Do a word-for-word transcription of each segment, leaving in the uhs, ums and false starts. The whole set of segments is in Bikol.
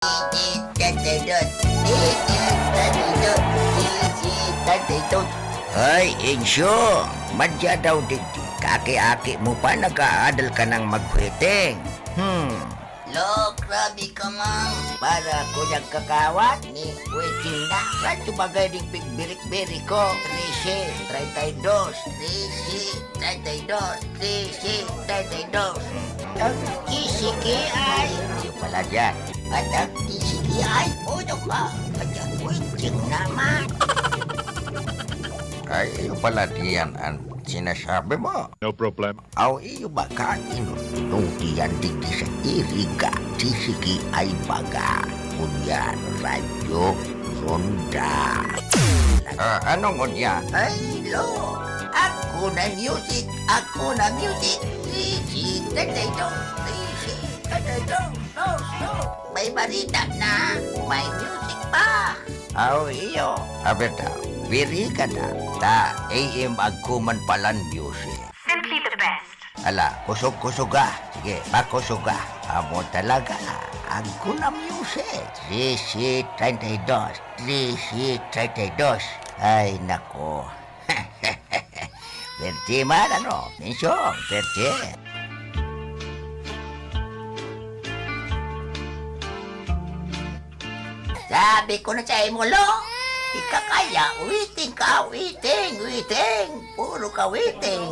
Titay Dot. Titay Dot. Titay Dot. Ay, Insyo, madya daw digdi. Kaaki-aki mo pa, nag-aadal ka nang maghuweteng. Hmm. Lo, grabe ka, Mang. Para kuyag kakawat ni Wetching na. Radyo bagay ding pigbirik-birik ko. Trese, treinta y dos. Trese, treinta y dos. Trese, treinta y dos. Ang kisiki ay. Iyo pala diyan. At ang kisiki ay. Uyo ka. At ang Wetching naman. Ay, iyo pala diyan ang sinasabi mo. No problem. Aw, iyo ba ka inututi yan digdi sa Iriga? Sisiki ay baga. Kunyan, radyo, ronda. Ah, anong unya? Ay, lo! Ako na music! Ako na music! Sisik na tayo! Sisik na tayo! No, no! May barita na! May music pa! Aw, iyo. Abi ta, biri ka na. Ta, A M agkuman palan music. Simply the best. Ala, kusog-kusog ah. Sige, pakusog ah. Amo talaga. Agko na music. Trese treinta y dos. Trese treinta y dos. Ay, nako. Perte man, ano? Mensyon, perte. Sabi ko na sa imo, lo, ika kaya, waiting ka, waiting, waiting. Puro ka waiting.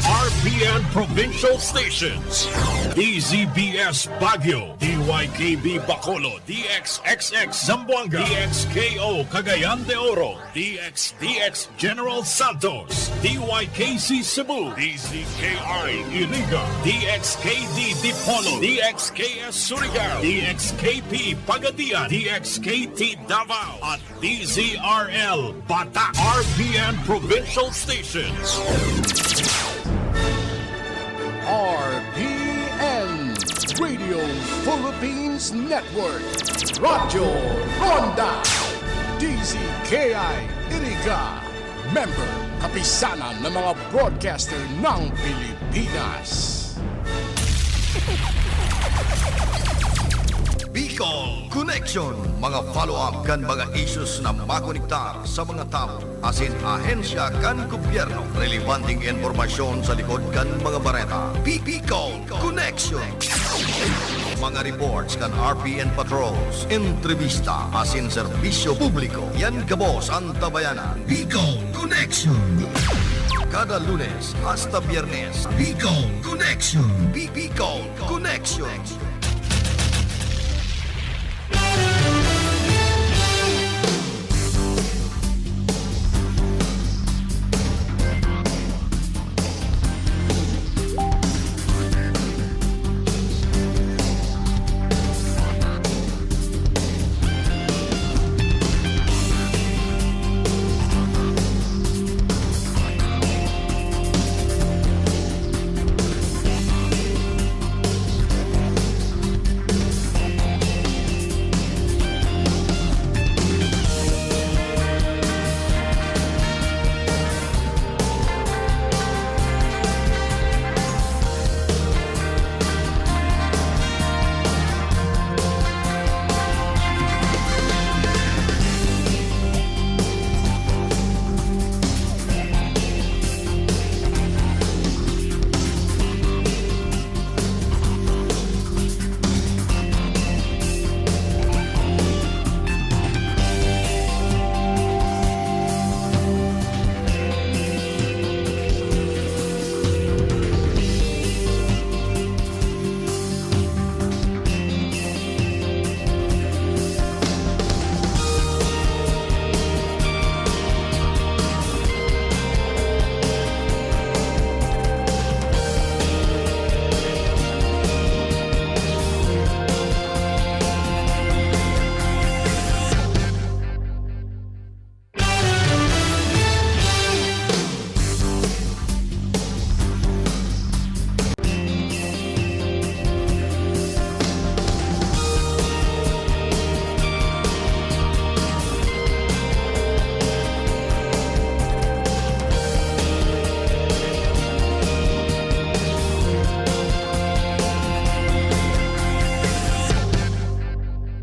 R P N Provincial Stations, D Z B S Baguio, D Y K B Bacolod, D X X X Zamboanga, D X K O Cagayan de Oro, D X D X General Santos, D Y K C Cebu, D Z K I Iriga, D X K D Dipolog, D X K S Surigao, D X K P Pagadian, D X K T Davao, at D Z R L Batak, R P N Provincial Stations. R P N Radio Philippines Network, Radyo Ronda, D Z K I Iriga, member, kapisanan ng mga broadcaster ng Pilipinas. Bicol Connection, mga follow-up kan mga issues na makonektar sa mga tawo asin ahensya kan gobyerno. Relebanteng impormasyon sa likod kan mga bareta. Bicol Connection. Mga reports kan R P N patrols, entrevista asin serbisyo publiko. Yan gabos an tabayanan. Bicol Connection. Kada Lunes hasta Biyernes, Bicol Connection. Bi-, Bicol Connection.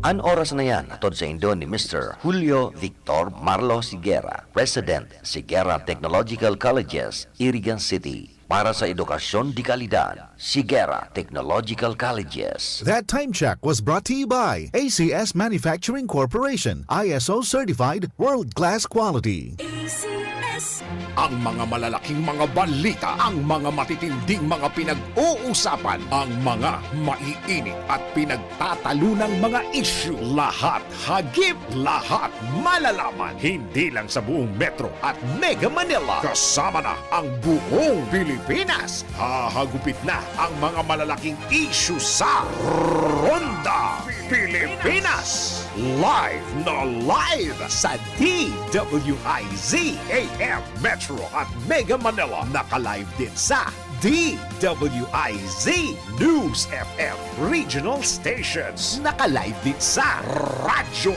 An oras na yan hatod saindo ni Mister Julio Victor Marlo Sigera, President, Sigera Technological Colleges, Irigan City, para sa edukasyon de kalidad. Sigera Technological Colleges. That time check was brought to you by A C S Manufacturing Corporation, I S O certified, world-class quality. A C S. Ang mga malalaking mga balita, ang mga matitinding mga pinag-uusapan, ang mga maiinit at pinagtatalunang mga isyu, lahat hagip, lahat malalaman, hindi lang sa buong Metro at Mega Manila, kasama na ang buong Pilipinas. Hahagupit na ang mga malalaking isyu sa Ronda Pilipinas. Live na live sa D W I Z A M Metro at Mega Manila. Naka-live din sa D W I Z News F M Regional Stations. Naka-live din sa Radyo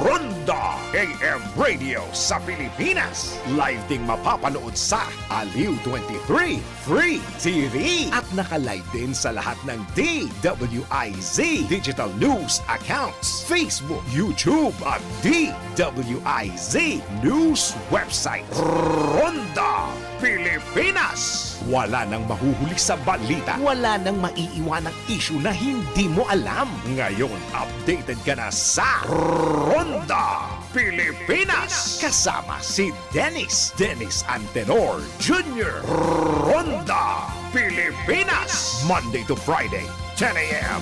Ronda A M Radio sa Pilipinas. Live ding mapapanood sa Aliw twenty-three Free T V. At naka-live din sa lahat ng D W I Z digital news accounts, Facebook, YouTube, at D W I Z News website. Ronda Pilipinas! Wala nang mahuhuli sa balita. Wala nang maiiwanang isyu na hindi mo alam. Ngayon, updated ka na sa Ronda Pilipinas! Kasama si Dennis, Dennis Antenor Junior. Ronda Pilipinas! Monday to Friday, ten a.m.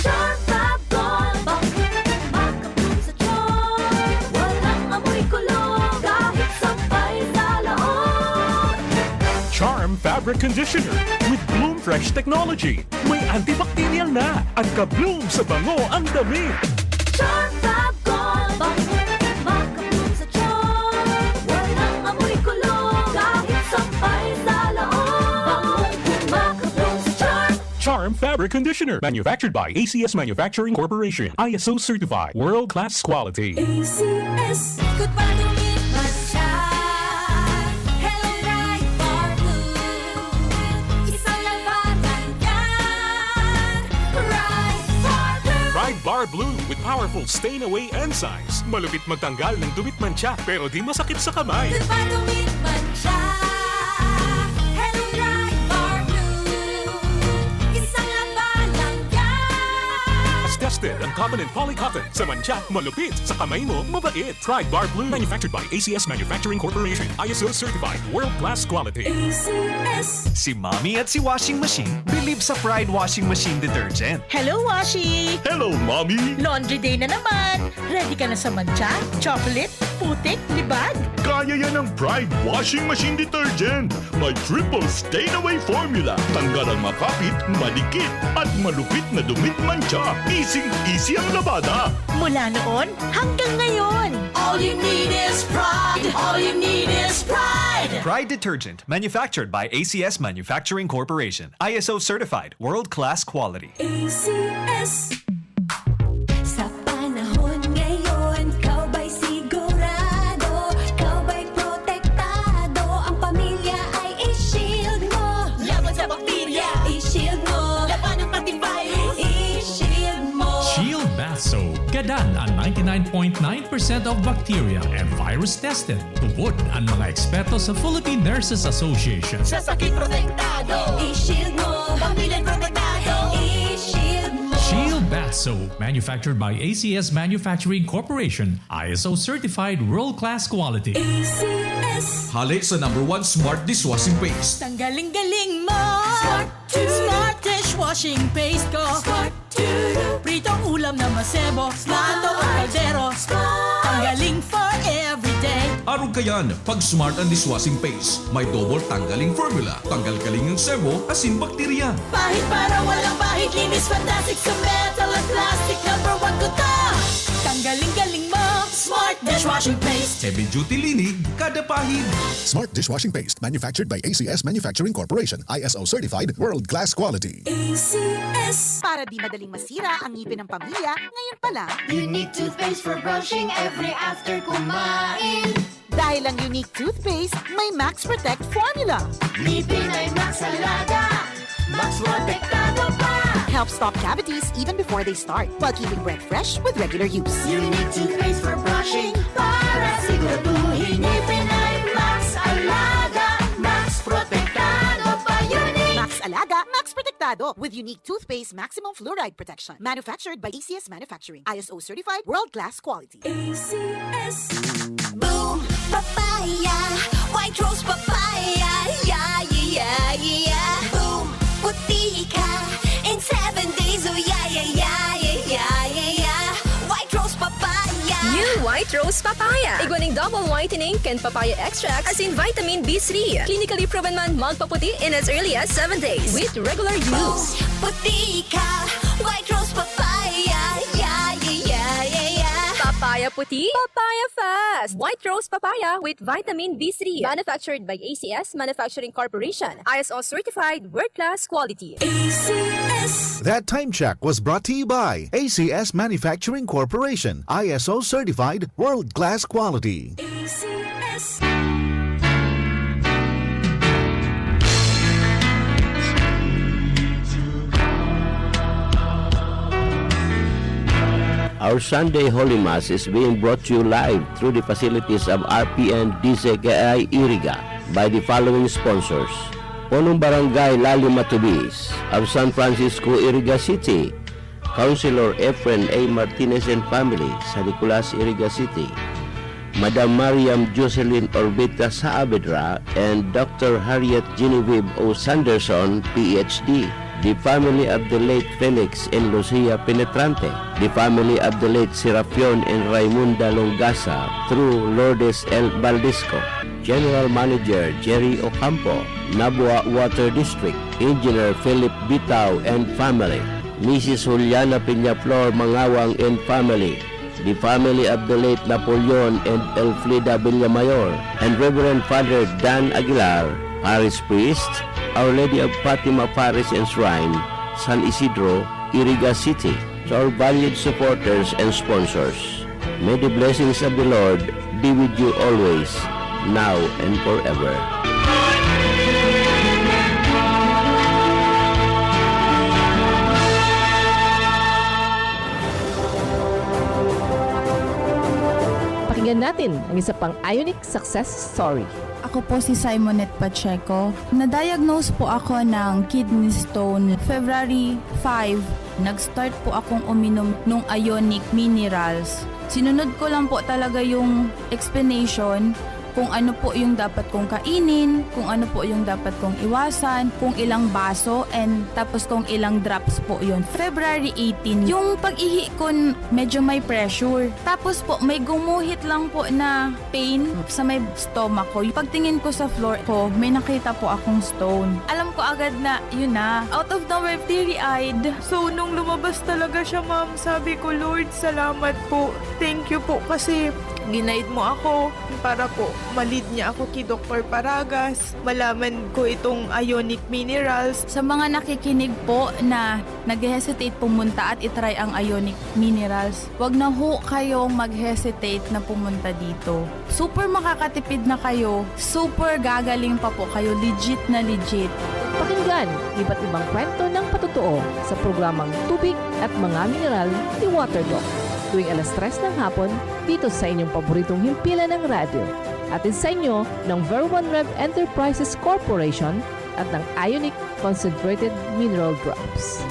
Charm Fab Gold, bang makapun sa charm. Walang amoy kulog, kahit sampay sa loob. Charm Fabric Conditioner with Bloom Fresh Technology. May antibacterial na at ka-bloom sa bango ang damit. Charm Fab Gold, bang makapun sa charm. Walang amoy kulog, kahit sampay sa loob. Bangong makapun sa charm. Charm Fabric Conditioner, manufactured by A C S Manufacturing Corporation, I S O certified, world-class quality. A C S. Good pa dumit man siya. Hello, Pride Bar Blue. Isang labanan yan. Pride Bar Blue. Pride Bar Blue with powerful stain away enzymes. Malupit magtanggal ng dumit mantsa, pero di masakit sa kamay. Good pa dumit man siya. Hello, Pride Bar Blue. Isang labanan yan. Mas tested ang cotton and poly cotton. Sa mantsa, malupit. Sa kamay mo, mabait. Pride Bar Blue. Manufactured by A C S Manufacturing Corporation. I S O certified. World class quality. A C S. Si Mommy at si Washing Machine believe sa Pride Washing Machine Detergent. Hello, Washi! Hello, Mommy! Laundry day na naman! Ready ka na sa mantsa, chocolate, putik, libag? Kaya yan ng Pride Washing Machine Detergent! May triple stain away formula. Tanggal ang makapit, madikit, at malupit na dumit mantsa. Easy-easy ang labada. Mula noon hanggang ngayon. All you need is Pride. All you need is Pride. Pride Detergent, manufactured by A C S Manufacturing Corporation. I S O certified, world-class quality. A C S. Sa panahon ngayon, ikaw ba'y sigurado? Ikaw ba'y protektado? Ang pamilya ay i-shield mo. Laban sa bakterya, i-shield mo. Labanan pati virus, i-shield mo. Shield Bath Soap. Gadan ang ninety-nine point nine percent of bacteria and virus tested. Tubod ang mga eksperto sa Philippine Nurses Association. Sa sakit protektado, i-shield mo. Pamilya protektado, i-shield mo. Shield Bath Soap, manufactured by A C S Manufacturing Corporation, I S O certified world-class quality. A C S. Hale sa number one smart dishwashing paste. Tanggaling-galing mo. Smart. Smart dishwashing paste ko. Smart. Pritong ulam na masebo. Smart. Adobo kaldero. Smart. Tanggaling for everyday. Arog kayan, pag Smart ang dishwashing paste. May double tanggaling formula. Tanggal galing ang sebo, asin bakterya. Pahid para walang bahid. Linis fantastic sa metal at plastic. Number one ko to. Tanggaling-galing mo. Smart dishwashing paste. Heavy duty linig, kada pahid. Smart dishwashing paste. Manufactured by A C S Manufacturing Corporation. I S O certified, world class quality. A C S. Para di madaling masira ang ngipin ng pamilya, ngayon pa lang. Unique toothpaste for brushing every after kumain. Dahil ang Unique toothpaste, may Max Protect formula. Ngipin ay Max Alaga, Max Protektado pa. Stop cavities even before they start, while keeping breath fresh with regular use. Unique toothpaste for brushing para siguraduhin ngipin ay Max Alaga, Max Protektado pa, Unique. Max Alaga, Max Protektado, with Unique Toothpaste Maximum Fluoride Protection. Manufactured by A C S Manufacturing. I S O certified, world-class quality. A C S. Boom Papaya, White Rose Papaya, yeah, yeah, yeah, yeah. Boom, puti ka in seven days, oh yeah, yeah, yeah, yeah, yeah, yeah, yeah. White Rose Papaya. New White Rose Papaya. Igwa nin double whitening kan papaya extract asin vitamin B three. Clinically proven man magpaputi in as early as seven days with regular use. Boom, puti ka, White Rose Papaya, yeah, yeah, yeah, yeah, yeah. Papaya puti, papaya fast. White Rose Papaya with vitamin B three. Manufactured by A C S Manufacturing Corporation. I S O certified, world-class quality. A C S. That time check was brought to you by A C S Manufacturing Corporation, I S O certified, world-class quality. A C S. Our Sunday Holy Mass is being brought to you live through the facilities of R P N D Z K I Iriga by the following sponsors: Punong Barangay Lali Matubis of San Francisco, Iriga City, Councilor Efren A Martinez and family sa Nicolas, Iriga City, Madam Mariam Jocelyn Orbita Saavedra and Doctor Harriet Genevieve O Sanderson, P H D, the family of the late Felix and Lucia Penetrante, the family of the late Serapion and Raimunda Longasa through Lourdes L Baldisco, General Manager Jerry Ocampo, Nabua Water District, Engineer Philip Bitao and family, Missus Juliana Peñaflor Mangawang and family, the family of the late Napoleon and Elfrida Villamayor, and Reverend Father Dan Aguilar, Parish Priest, Our Lady of Fatima Parish and Shrine, San Isidro, Iriga City. To our valued supporters and sponsors, may the blessings of the Lord be with you always, now and forever. Pakinggan natin ang isa pang Ionic success story. Ako po si Simonette Pacheco. Na-diagnose po ako ng kidney stone February five. Nag-start po akong uminom nung Ionic Minerals. Sinunod ko lang po talaga yung explanation kung ano po yung dapat kong kainin, kung ano po yung dapat kong iwasan, kung ilang baso, and tapos kung ilang drops po yun. February eighteen, yung pag-ihi ko n-, medyo may pressure. Tapos po, may gumuhit lang po na pain sa may stomach ko. Pagtingin ko sa floor ko, may nakita po akong stone. Alam ko agad na, yun na. Out of nowhere, teary-eyed. So, nung lumabas talaga siya, ma'am, sabi ko, "Lord, salamat po. Thank you po kasi ginaid mo ako para po ma-lead niya ako kay Doktor Paragas. Malaman ko itong Ionic Minerals." Sa mga nakikinig po na nag-hesitate pumunta at i-try ang Ionic Minerals, wag na ho kayong mag-hesitate na pumunta dito. Super makakatipid na kayo, super gagaling pa po kayo, legit na legit. Pakinggan iba't ibang kwento ng patotoo sa programang Tubig at Mga Mineral ni Water Doc, tuwing alas tres ng hapon, dito sa inyong paboritong himpilan ng radyo. Hatid sa inyo ng Ver One Rev Enterprises Corporation at ng Ionic Concentrated Mineral Drops.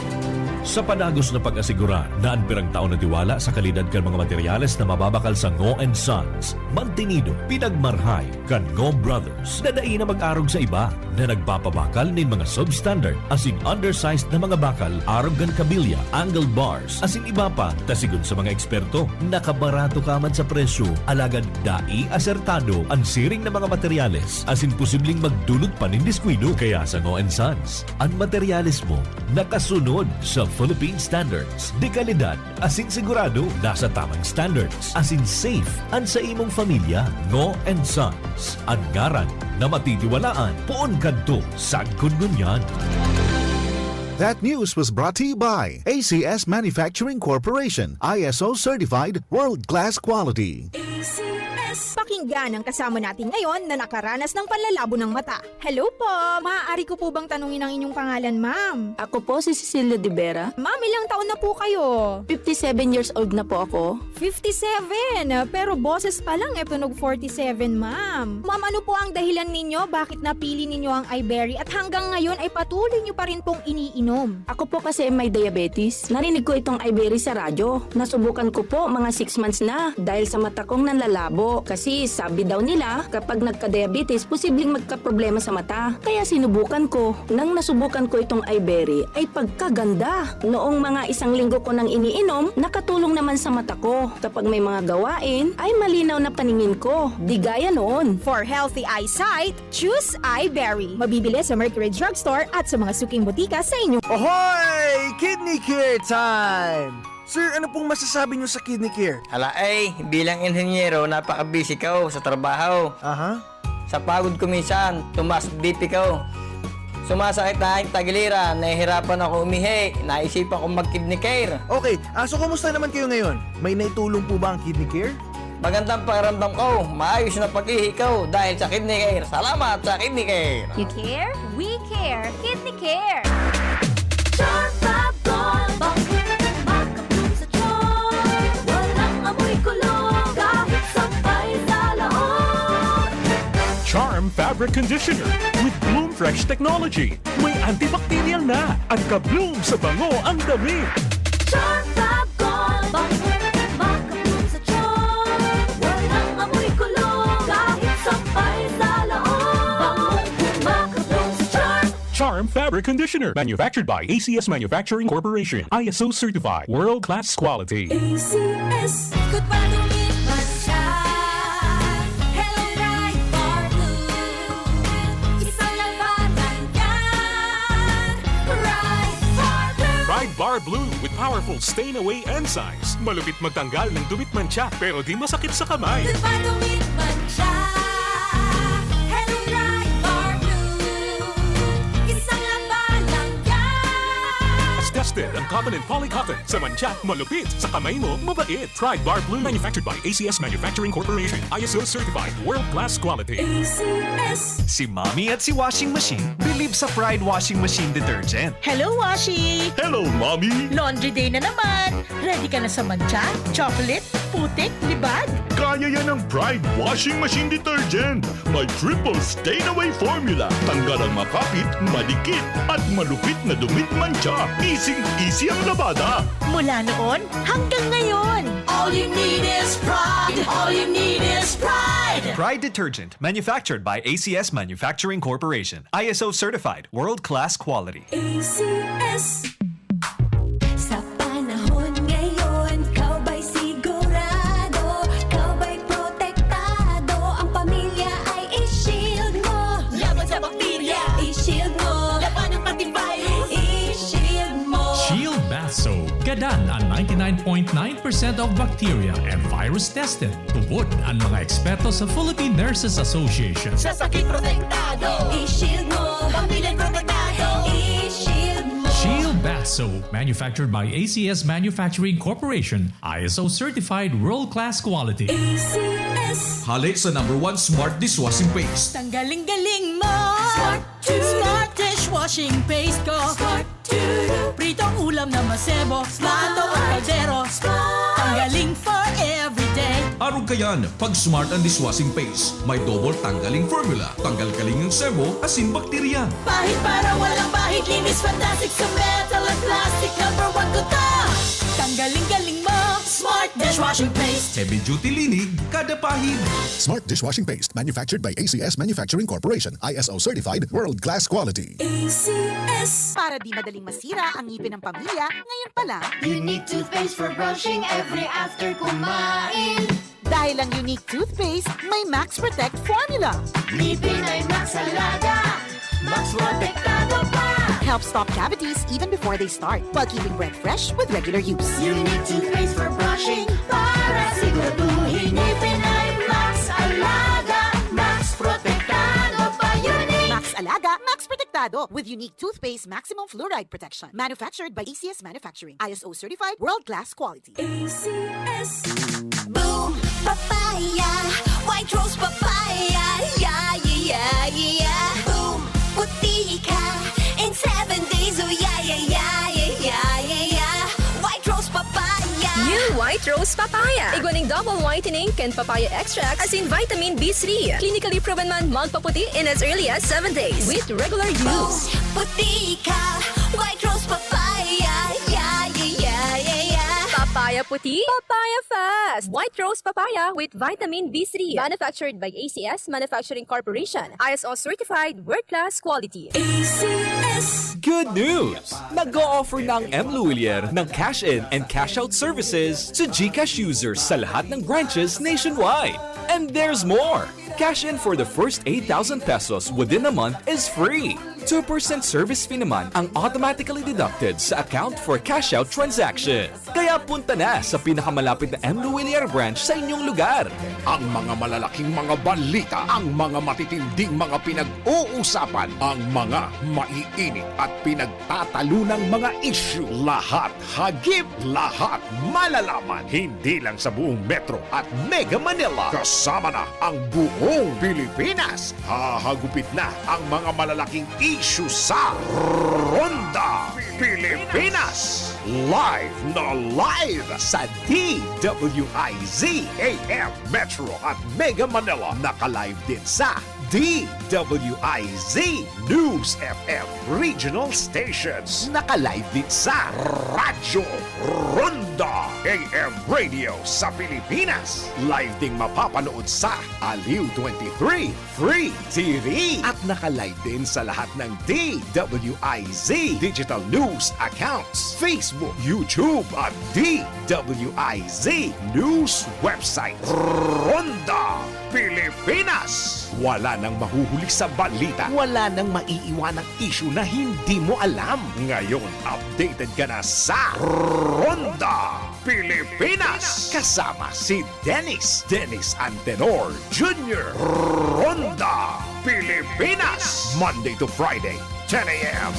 Sa padagos na pag-asigurar na an pirang taon na tiwala sa kalidad kan mga materyales na mababakal sa Ngo and Sons, mantinido, pinagmarhay kan Ngo Brothers na dai na mag-arog sa iba, na nagpapabakal nin mga substandard asin undersized na mga bakal arog kan kabilya, angle bars, asin iba pa, ta sigon sa mga eksperto, nakabarato ka man sa presyo, alagad dai asertado an siring na mga materyales asin posibleng magdulot pa nin diskuido. Kaya sa Ngo and Sons, an materyales mo nakasunod sa Philippine standards, de kalidad asin sigurado nasa tamang standards asin safe an sa imong pamilya. Ngo and Sons, an ngaran na matitiwalaan poon kadto sagkod ngunyan. That news was brought to you by A C S Manufacturing Corporation, I S O certified, world-class quality. A C S. Pakinggan ang kasama natin ngayon na nakaranas ng panlalabo ng mata. Hello po! Maaari ko po bang tanungin ang inyong pangalan, ma'am? Ako po si Cecilia de Vera. Ma'am, ilang taon na po kayo? fifty-seven years old na po ako. fifty-seven! Pero boses pa lang, e tunog forty-seven, ma'am. Ma'am, ano po ang dahilan ninyo bakit napili ninyo ang iBerry at hanggang ngayon ay patuloy nyo pa rin pong iniinom? Ako po kasi may diabetes. Narinig ko itong iBerry sa radyo. Nasubukan ko po mga six months na dahil sa mata kong nanlalabo. Kasi sabi daw nila, kapag nagka-diabetes, posibleng magkaproblema sa mata. Kaya sinubukan ko. Nang nasubukan ko itong iBerry, ay pagkaganda! Noong mga isang linggo ko nang iniinom, nakatulong naman sa mata ko. Kapag may mga gawain, ay malinaw na paningin ko. Di gaya noon. For healthy eyesight, choose iBerry. Mabibili sa Mercury Drugstore at sa mga suking botika sa inyong Ohoy! Kidney Care Time! Sir, ano pong masasabi niyo sa Kidney Care? Ala ay, bilang inhenyero, napaka-busy ko sa trabaho. Aha. Sa pagod ko minsan, tumaas B P ko. Sumasakit na ang tagiliran, nahihirapan ako umihi, naisipan kong mag-kidney care. Okay, ah, so kumusta naman kayo ngayon? May naitulong po ba ang Kidney Care? Magandang pakiramdam ko, maayos na pag-ihi ko dahil sa kidney care. Salamat sa kidney care! You care? We care! Kidney care! Charm Fab Gold, bang makabloom sa charm. Walang amoy kulog, kahit sampay sa laot. Charm Fabric Conditioner with Bloom Fresh Technology. May antibacterial na at ka-bloom sa bango ang damit. Charm Fab Gold, bang makabloom sa charm. Walang amoy kulog, kahit sampay sa laot. Bang makabloom sa charm. Charm Fabric Conditioner, manufactured by A C S Manufacturing Corporation, I S O certified, world class quality. A C S. Ikot pa, dumit man siya. Hello, Pride Bar Blue. Isang labanan yan. Pride Bar Blue. Pride Bar Blue with powerful stain away enzymes. Malupit magtanggal ng dumit mantsa pero di masakit sa kamay. Ikot pa, dumit man siya. Hello, Pride Bar Blue. Isang labanan yan. Tested ang cotton and poly cotton. Sa mantsa, malupit. Sa kamay mo, mabait. Pride Bar Blue. Manufactured by A C S Manufacturing Corporation. I S O certified. World class quality. A C S. Si Mommy at si Washing Machine believe sa Pride Washing Machine Detergent. Hello, Washi! Hello, Mommy! Laundry day na naman! Ready ka na sa mantsa, chocolate, putik, libag? Kaya yan ng Pride Washing Machine Detergent. May triple stain away formula. Tanggal ang makapit, madikit, at malupit na dumit mantsa. Easy-easy ang labada. Mula noon hanggang ngayon. All you need is Pride. All you need is Pride. Pride Detergent, manufactured by A C S Manufacturing Corporation. I S O certified, world-class quality. A C S. Sa panahon ngayon, ikaw ba'y sigurado? Ikaw ba'y protektado? Ang pamilya ay i-shield mo. Laban sa bakterya, i-shield mo. Laban ng pati virus, i-shield mo. Shield Bath Soap. Gadan ang ninety-nine point nine percent of bacteria and virus tested. Tubod ang mga eksperto sa Philippine Nurses Association. Sa sakit protektado, i-shield mo. Pamilya protektado, i-shield mo. Shield Bath Soap, manufactured by A C S Manufacturing Corporation, I S O certified world-class quality. A C S. Hale sa number one smart dishwashing paste. Tanggaling-galing mo! Smart Smart dishwashing paste ko! Smart to. Pritong ulam na masebo, plato at kaldero. Ang galing for everyday. Arog kayan, pag smart ang dishwashing paste, may double tanggaling formula, tanggal kaling ang sebo, asin bakterya. Pahid para walang bahid, linis fantastic sa metal at plastic. Number one ko to. Tanggaling-galing mo. Smart dishwashing paste. Heavy duty linig, kada pahid. Smart dishwashing paste, manufactured by A C S Manufacturing Corporation, I S O certified, world class quality. A C S. Para di madaling masira ang ngipin ng pamilya, ngayon pa lang. Unique toothpaste for brushing every after kumain. Dahil ang Unique Toothpaste may Max Protect Formula. Ngipin ay Max Alaga, Max Protektado pa. Help stop cavities even before they start while keeping breath fresh with regular use. Unique toothpaste for brushing para siguraduhin ngipin ay Max Alaga, Max Protektado pa. Unique. Max Alaga, Max Protektado with Unique Toothpaste Maximum Fluoride Protection. Manufactured by A C S Manufacturing. I S O certified, world-class quality. A C S. Boom! Papaya! White Rose Papaya, yeah, yeah, yeah, yeah. Boom, puti ka in seven days, oh yeah, yeah, yeah, yeah, yeah, yeah, yeah. White Rose Papaya. New White Rose Papaya. Igwa nin double whitening kan papaya extract, asin vitamin B three. Clinically proven man magpaputi in as early as seven days with regular use. Boom, puti ka, White Rose Papaya, yeah, yeah, yeah, yeah, yeah. Papaya puti, papaya fast. White Rose Papaya with vitamin B three. Manufactured by A C S Manufacturing Corporation. I S O certified, world-class quality. A C S. Good news! Nag-o-offer na ang M Luwilier ng cash in and cash out services to GCash users sa lahat ng branches nationwide. And there's more! Cash in for the first eight thousand pesos within a month is free. Two percent service fee naman ang automatically deducted sa account for cash out transaction. Kaya punta na sa pinakamalapit na M Luwilier branch sa inyong lugar. Ang mga malalaking mga balita, ang mga matitinding mga pinag-uusapan, ang mga maiinit at pinagtatalunang mga isyu, lahat hagip, lahat malalaman, hindi lang sa buong Metro at Mega Manila, kasama na ang buong Pilipinas. Hahagupit na ang mga malalaking isyu sa Ronda Pilipinas. Live na live sa D W I Z A M Metro at Mega Manila. Naka-live din sa D W I Z News F M Regional Stations. Naka-live din sa Radyo Ronda A M Radio sa Pilipinas. Live ding mapapanood sa Aliw twenty-three Free T V. At naka-live din sa lahat ng D W I Z digital news accounts, Facebook, YouTube, at D W I Z news website. Ronda Pilipinas. Wala nang mahuhuli sa balita. Wala nang maiiwanang isyu na hindi mo alam. Ngayon, updated ka na sa Ronda Pilipinas. Kasama si Dennis, Dennis Antenor Junior. Ronda Pilipinas. Monday to Friday, ten a m.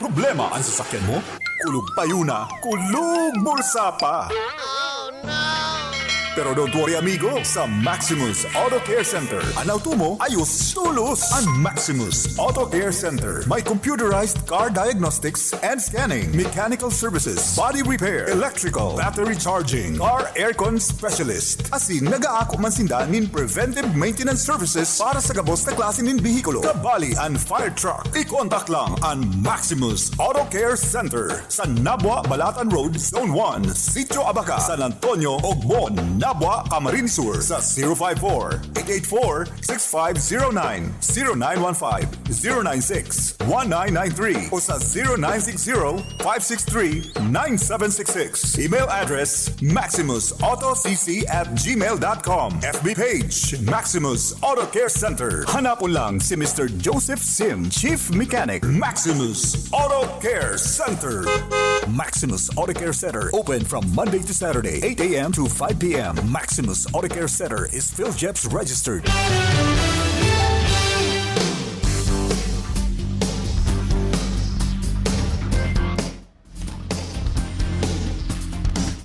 Problema an sasakyan mo? Kulog payo na, kulog bulsa pa. Pero don't worry, amigo. Sa Maximus Auto Care Center, an auto mo ayos tolos. An Maximus Auto Care Center may computerized car diagnostics and scanning, mechanical services, body repair, electrical, battery charging, car aircon specialist. Asin nag-aako man sinda nin preventive maintenance services para sa gabos na klase nin behikulo, kabali an fire truck. I-contact lang an Maximus Auto Care Center sa Nabua, Balatan Road, Zone one, Sitio Abaca, San Antonio, Ogbon, Nabua, Camarines Sur sa zero five four, eight eight four, six five zero nine, zero nine one five, zero nine six, one nine nine three o sa zero nine six zero, five six three, nine seven six six. Email address, maximus auto c c at gmail dot com. F B page, Maximus Auto Care Center. Hanapon lang si Mister Joseph Sim, Chief Mechanic, Maximus Auto Care Center. Maximus Auto Care Center, open from Monday to Saturday, eight a m to five p m. Maximus Auto Care Center is PhilGEPS registered.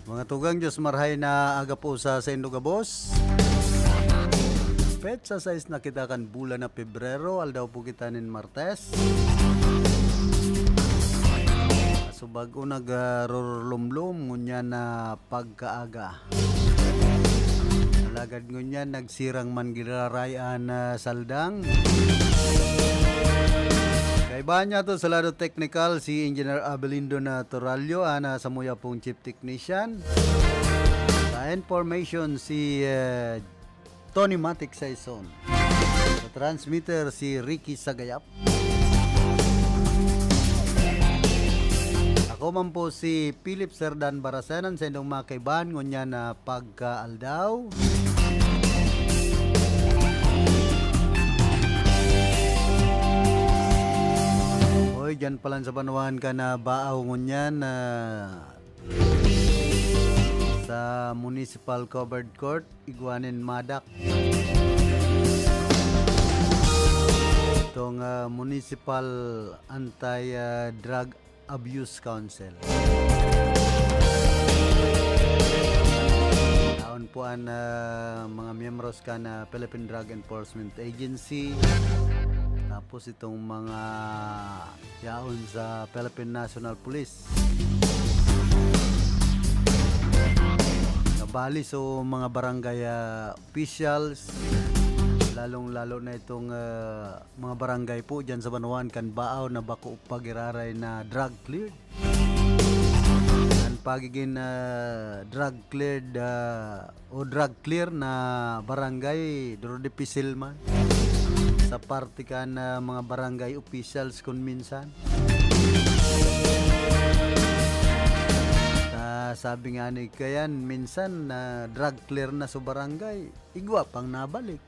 Mga tugang, Diyos marhay na aga po sa saindo gabos. Petsa sais na kita kan bulan na Pebrero, aldaw po kita nin Martes. Subag-o nagrurulumlom, ngunyan na pagkaaga. Alagad ngunyan, nagsirang man giraray an, ah, saldang. Kaibahan niya to sa lado teknikal, si Engineer Abelindo na Torallo, an, ah, samuya pong chief technician. Sa information, si, eh, Tony Matic Saison. Sa transmitter, si Ricky Sagayap. Ako man po si Philip Serdan Barasenan, sa indong mga kaibahan, ngunyan na pagkaaldaw. Oy, dyan palan sa banwaan ka na baaw ngunyan na sa Municipal Covered Court, igwa nin MADAC. Itong, ah, Municipal Anti, ah, Drug Abuse Council. Taon Puan, ah, mga miyembros kan, ah, Philippine Drug Enforcement Agency, tapos itong mga yaon sa Philippine National Police. Kabali, so, mga barangay, ah, officials, lalong-lalo na itong, ah, mga barangay po dyan sa banwaan kan Baaw na bako pa giraray na drug cleared. An pagigin, ah, drug cleared, ah, o drug clear na barangay, duro dipisil man sa parte kan, ah, mga barangay officials kun minsan. Ah, sabi nga ni Kayan, minsan na drug clear na sa barangay, igwa pang nabalik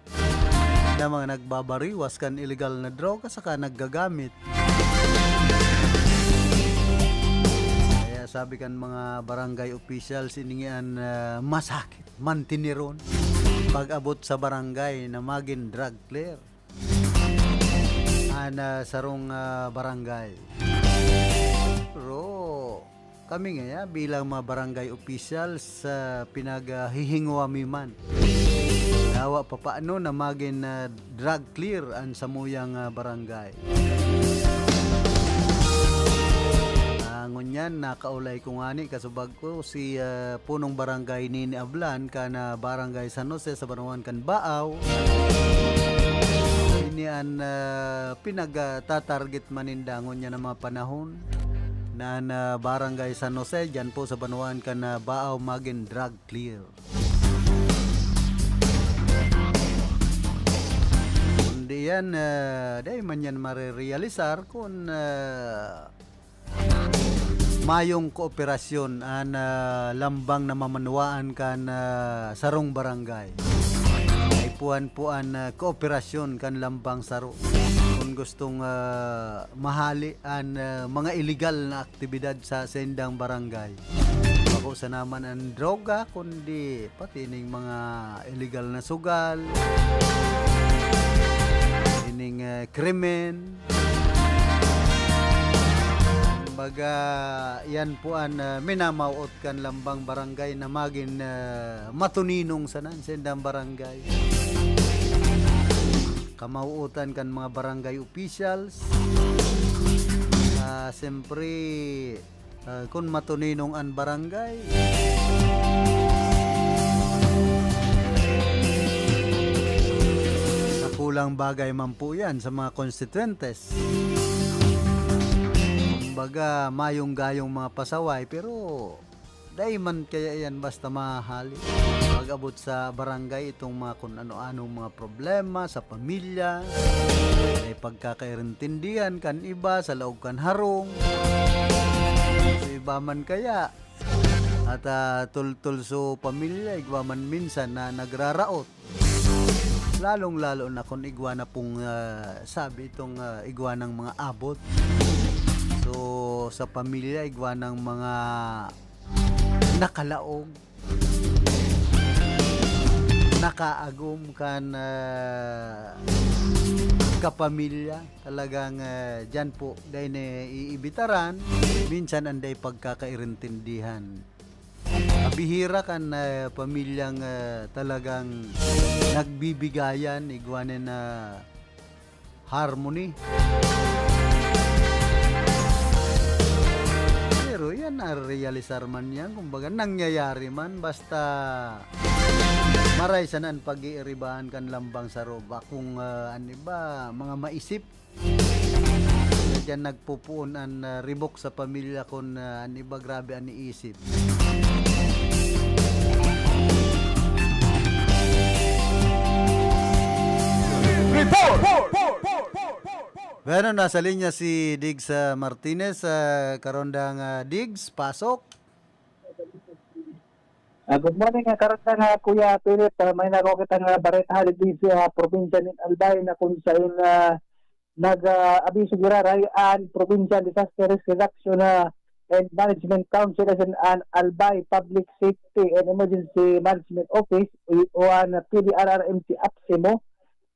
na mga nagbabariwas kan illegal na droga saka naggagamit. Kaya sabi kan mga barangay officials, ini an, ah, masakit mantineron pag-abot sa barangay na magin drug clear an, ah, sarong, ah, barangay. Pero kami ngaya bilang mga barangay officials, ah, pinaghihingwa mi man. Yawa pa paano na magin, ah, drug clear an samuyang, ah, barangay. Ah, ngunyan, nakaulay ko ngani, kasubag ko, si, ah, punong barangay Nini Ablan, kan, ah, barangay San Jose sa banwaan kan Baaw. Ini an, ah, pinagtatarget man ninda ngunyan na mga panahon na an, ah, barangay San Jose, dyan po sa banwaan kan, ah, Baaw, magin drug clear. Kundi yan, ah, dai man yan marerealisar kun, ah, mayong kooperasyon an, ah, lambang na mamanwaan kan, ah, sarong barangay. Ay puan po an, ah, kooperasyon kan lambang saro. Kun gustong, ah, mahali an, ah, mga iligal na aktibidad sa saindang barangay. Bako sana man an droga, kundi pati ning mga iligal na sugal, ining, ah, krimen. Kumbaga, yan po an, ah, minamawot kan lambang barangay na magin, ah, matuninong sana an saindang barangay. Kamawootan kan mga barangay officials. Ah, siyempre, ah, kun matuninong an barangay, sakulang bagay man po yan sa mga konstituyentes. Kumbaga, mayong-gayong mga pasaway, pero dai man kaya iyan basta mahahali. Pag-abot sa barangay, itong mga kun ano-anong mga problema sa pamilya, may pagkakairintindihan kan iba sa laog kan harong. So, iba man kaya, at, ah, tultol so pamilya, igwa man minsan na nagraraot. Lalong-lalo na kun igwa na pong, ah, sabi itong, ah, igwa ng mga abot. So, sa pamilya, igwa ng mga nakalaog, nakaagom kan, ah, kapamilya. Talagang, ah, diyan po, dahil naiibitaran, minsan anday pagkakairintindihan. Mabihira kan, ah, pamilyang, ah, talagang nagbibigayan, igwa na harmony. Pero yan, narealisar man yan. Kumbaga, nangyayari man. Basta maray sana an pag-iiribahan kan lambang saro. Bakong, ah, an iba, mga maisip. Diyan nagpupuon an, ah, ribok sa pamilya kun, ah, an iba grabe an iisip. Report! Bueno, nasa linya si Diggs, ah, Martinez. Ah, karondang, ah, Diggs, pasok. Ah, good morning, ah, karondang, ah, Kuya Philip. Ah, may nako kita nga bareta digdi sa probinsya nin Albay na kung sayon, ah, nag, ah, abiso giraray an Provincial Disaster Risk Reduction, ah, and Management Council, S N, an Albay Public Safety and Emergency Management Office, o, o an P D R R M C APSEMO,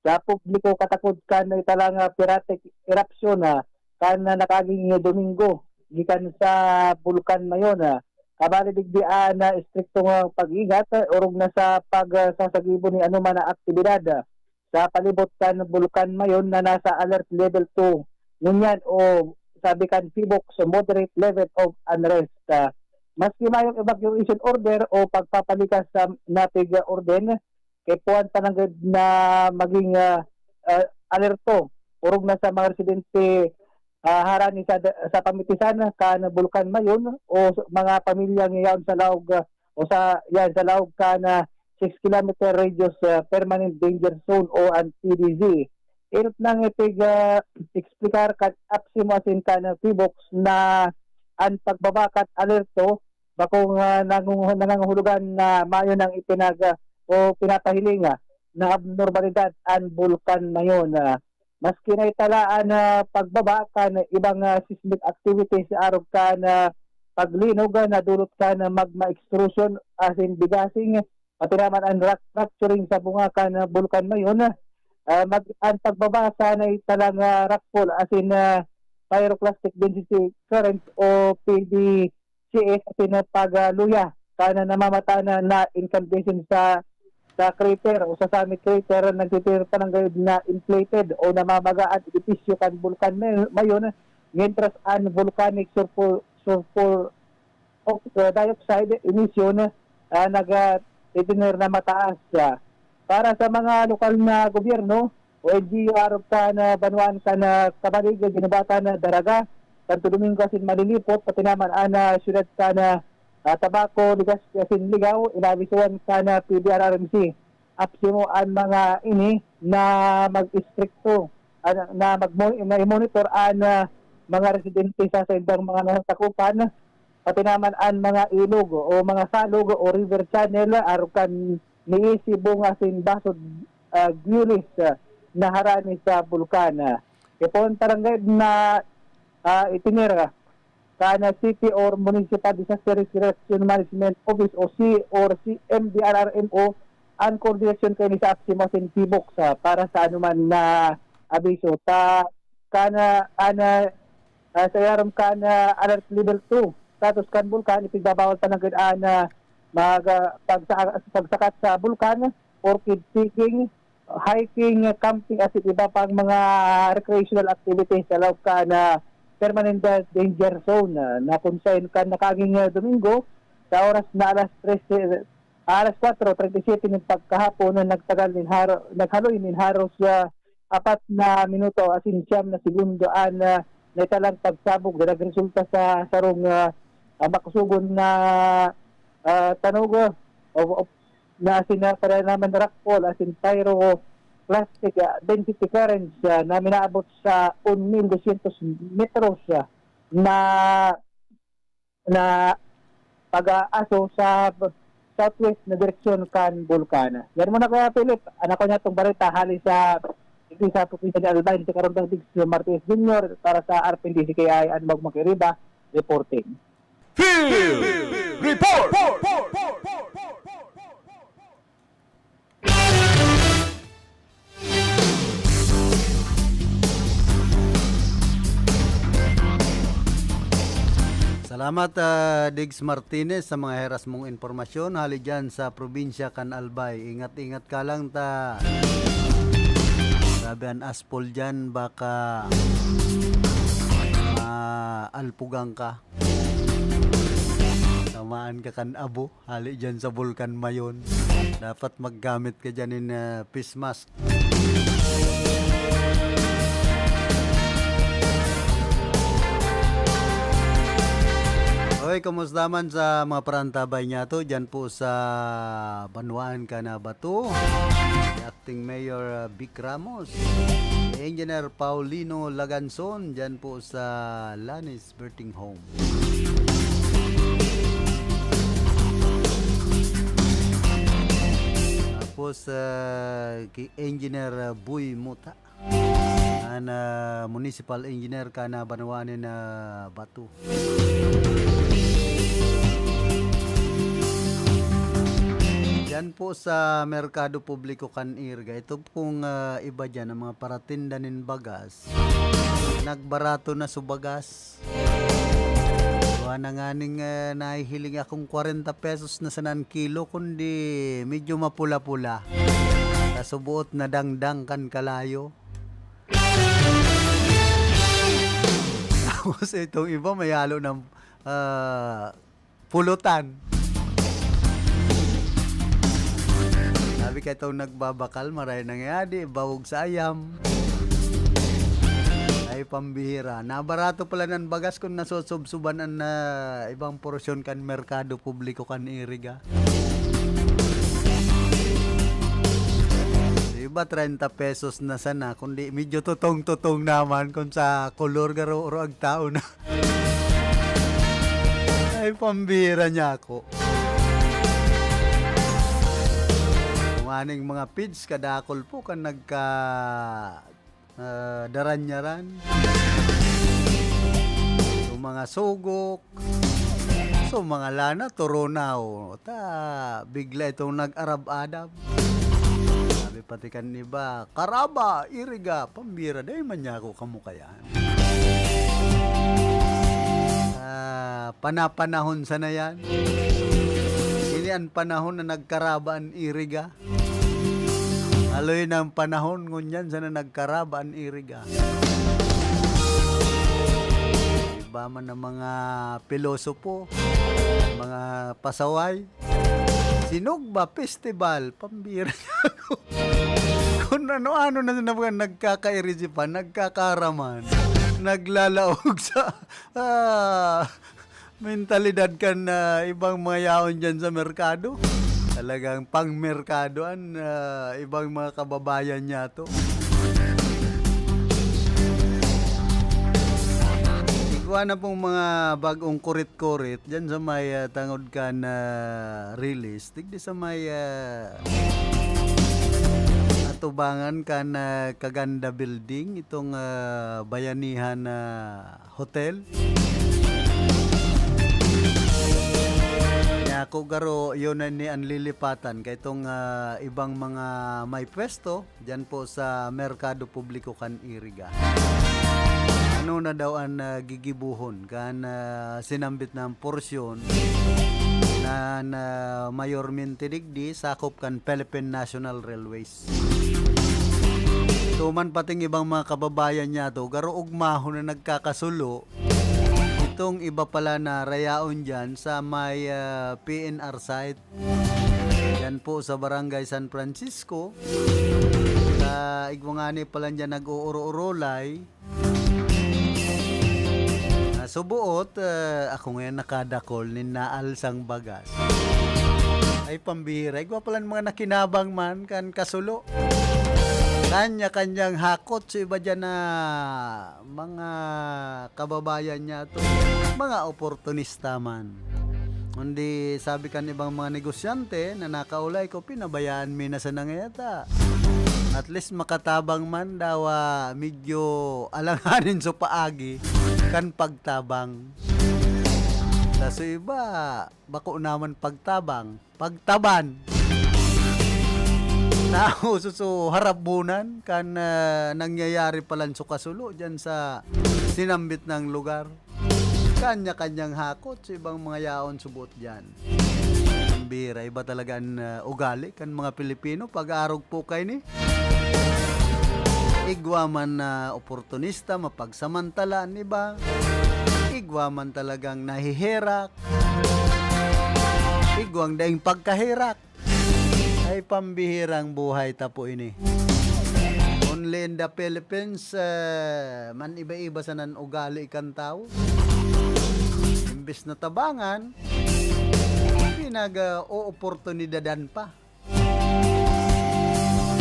sa publiko katakod kan naitalang, ah, phreatic eruption, ah, kan, ah, nakaaging Domingo gikan sa Bulkan Mayon, ah, Sabali digdi an, ah, estriktong, ah, pag-ingat, ah, orog na sa pag, ah, sasagibo ni anoman na aktibidad, ah, sa palibot kan Bulkan Mayon na nasa alert level two ngunyan o sabi kan PHIVOLCS, moderate level of unrest. Ah, maski mayong evacuation order o pagpapalikas sa napig, ah, orden, kaipuhan pa nanggad na maging, ah, ah, alerto, orog na sa mga residente, ah, harani sa da-, sa pamitisan kan Bulkan Mayon o s-, mga pamilya nga yaon sa laog, ah, o sa, yan, sa laog kan, ah, six kilometer radius, ah, permanent danger zone o an P D Z. Inot nang ipig, ah, eksplikar kan APSEMO asin kan, ah, PHIVOLCS na an pagbaba kan alerto bakong, ah, nangungu-, nangangahulugan na mayo nang ipinag-, o pinapahiling, ah, na abnormalidad an Bulkan Mayon. Ah, maski naitala an, ah, pagbaba kan ibang, ah, seismic activities arog kan, ah, paglinog, ah, nadulot kan, ah, magma extrusion asin degassing, pati naman an rock fracturing sa bunga kan, ah, Bulkan Mayon. Ah, mag-, an pagbaba sa naitalang, ah, rockfall asin, ah, pyroclastic density currents o P D C S asin pagluya kan namamatayan na incandescent sa, sa crater o sa summit crater, nagtitira pa ng gayod na inflated o namamaga an edipisyo kan Bulkan May-, Mayon, mientras an volcanic sulfur, sulfur ox-, dioxide emission, ah, nag, ah, titiner na mataas. Ah, para sa mga lokal na gobyerno o N G O arog kan, ah, banwaan kan, ah, Cabarig, Guinobatan, ah, Daraga, Santo Domingo asin Malilipot, pati naman an, ah, siyudad kan, ah, ah, Tabaco, Legazpi asin Ligao, inabisohan kan, ah, P D R R M C. APSEMO an mga ini na mag-istrikto, ah, na magmo-, na i-monitor an, ah, mga residente sa saindang mga nasasakupan, pati naman an mga ilog o mga salog o river channel, arog kan Niisi, Bunga asin Basod, ah, Guiules, ah, na harani sa bulkan. Ah, kaipuhan pa nanggad na, ah, itiner kan City or Municipal Disaster Risk Reduction Management Office o C or C M D R R M O an koordinasyon kaini sa APSEMO asin PHIVOLCS, ah, para sa anuman na abiso. Ta, kan, ah, an, ah, ah, sa yarom kan, ah, alert level two status kan bulkan, ipigbabawal pa nanggad an, ah, mag, ah, pagsa-, pagsakat sa bulkan, orchid picking, hiking, camping, asin iba pang mga recreational activities sa laog kan, ah, permanent da-, danger zone, ah, na kung saan kan nakaaging, ah, Domingo, sa oras na alas tres, eh, alas kwatro treinta y siete nin pagkahapon na nagtagal nin haro-, naghaloy nin haros, ah, apat na minuto asin siyam na segundo an, ah, naitalang pagsabog na nagresulta sa sarong, ah, ah, makusugon na, ah, tanog, ah, o, o, na asin na para naman rockfall, asin pyroclastic, ah, density currents, ah, na minaabot sa un mil dosyentos metros, ah, na, na pag-aaso sa southwest na direksyon kan bulkan. Yan muna, Kuya Philip. Anak ko niya itong barita hali sa, sa probinsya ni Albay, si Karondang Diggs Martinez Junior para sa R P N D C K I, an Magmang Iriba, reporting. Field Report! Salamat, ah, Diggs Martinez, sa mga heras mong impormasyon hali dyan sa probinsya kan Albay. Ingat-ingat ka lang ta. Grabe an aspol dyan, baka maalpugan ka. Tamaan ka kan abo, hali dyan sa Bulkan Mayon. Dapat maggamit ka dyan in, ah, face mask. Oy, kumusta man sa mga parantabay niya to? Dyan po sa Banwaan, Canabato. Si Acting Mayor, ah, Vic Ramos. Si Engineer Paulino Laganson, dyan po sa Lanis Birthing Home. Tapos, ah, kay Engineer, ah, Boy Muta, an, ah, municipal engineer kan, ah, banwaan nin, ah, Bato. Diyan po sa Merkado Publiko kan Irga, ito pong, ah, iba diyan, ang mga paratinda nin bagas. Nagbarato na su bagas. Wa na nganing, eh, nahihiling akong kwarenta pesos na sana an kilo, kundi medyo mapula-pula. Sa subuot na dangdang kan kalayo. Tapos itong iba may halo ng, ah, pulutan. Sabi ka itong nagbabakal, maray nangyayari, bawog sa ayam. Ay, pambihira. Nabarato pala ng bagas kung nasusubsuban an, ah, ibang porsyon kan merkado publiko kan Iriga. Di ba, treinta pesos na sana, kundi medyo tutong-tutong naman kung sa kolor garo oro ag tao na. Ay, pambira niya ako. Kung aning mga feeds, kadakol po kan nagka, ah, daranyaran. Yung mga sugok. So, mga lana, turunaw. Ta, bigla itong nag-arab-adab. Sabi pati kan iba, "Karaba, Iriga, pambira, dai man niya ako kamukayan." Ah, panapanahon sana yan. Ini an panahon na nagkaraba an Iriga. Haloy ng panahon ngunyan sana nagkaraba an Iriga. Iba man ang mga pilosopo, mga pasaway. Sinugba Festival, pambira. Kung ano-ano na, na mga nagkakairisipan, nagkakaraman, naglalaog sa, ah, mentalidad kan, ah, ibang mga yaon dyan sa merkado. Talagang pangmerkado an, ah, ibang mga kababayan niya to. Igwa na pong mga bagong kurit-kurit dyan sa may, ah, tangod kan, ah, release. Digdi sa may, ah, atubangan kan, ah, Kaganda Building, itong, ah, Bayanihan na hotel. Kaya ako garo, yun na ni an lilipatan. Kaya itong, ah, ibang mga may pwesto, diyan po sa Merkado Publiko kan Iriga. Ano na daw an, ah, gigibuhon kan, ah, sinambit na porsyon na, na mayormente digdi sakop kan Philippine National Railways? Tuman pating ibang mga kababayan niya to, garo ugmahon na nagkakasulo. Itong iba pala na rayaon diyan sa may, ah, P N R site. Yan po sa Barangay San Francisco. Sa igwa ngani pala diyan nag-uuro-urolay. Ah, subuot, ah, ako ngayon nakadakol nin naalsang bagas. Ay, pambihira. Igwa palan mga nakinabang man kan kasulo. Kanya-kanyang hakot sa iba diyan na mga kababayan niya to. Mga oportunista man. Kundi sabi kan ibang mga negosyante na nakaulay ko, "Pinabayaan mi na sana ngayata." At least makatabang man daw, ah, medyo alanganin sa paagi kan pagtabang. Sa iba, bako naman pagtabang, pagtaban. Nauso so harabunan kan, ah, nangyayari palan so kasulo diyan sa sinambit na lugar. Kanya-kanyang hakot sa ibang mga yaon subot diyan. Ang bira, iba talaga an, ah, ugali kan mga Pilipino. Pag-arog po kaini, igwa man na oportunista, mapagsamantala an iba. Igwa man talagang nahiherak. Igwang daing pagkaherak. Ay, pambihirang buhay ta po ini. Only in the Philippines, eh, man iba-iba sa nan ugali kan tawo. Imbes na tabangan, pinag, ah, ooportunidadan pa.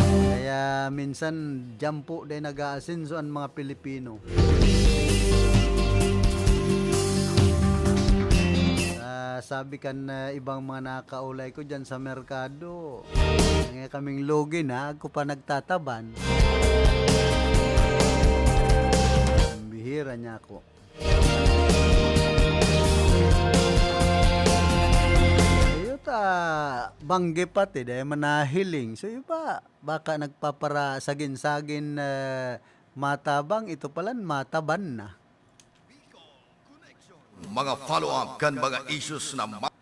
Kaya minsan, diyan po din nag-aasenso ang mga Pilipino. Ah, sabi kan, ah, ibang mga nakakaulay ko diyan sa merkado, "Nga kaming lugi na, ako pa nagtataban." Ang bihira niya ako. Iyo ta, banggi pati, dahil manahiling. So, iba, baka nagpapara sagin-sagin, eh, matabang, ito palan, mataban na. Mga follow-up kan mga issues na ma-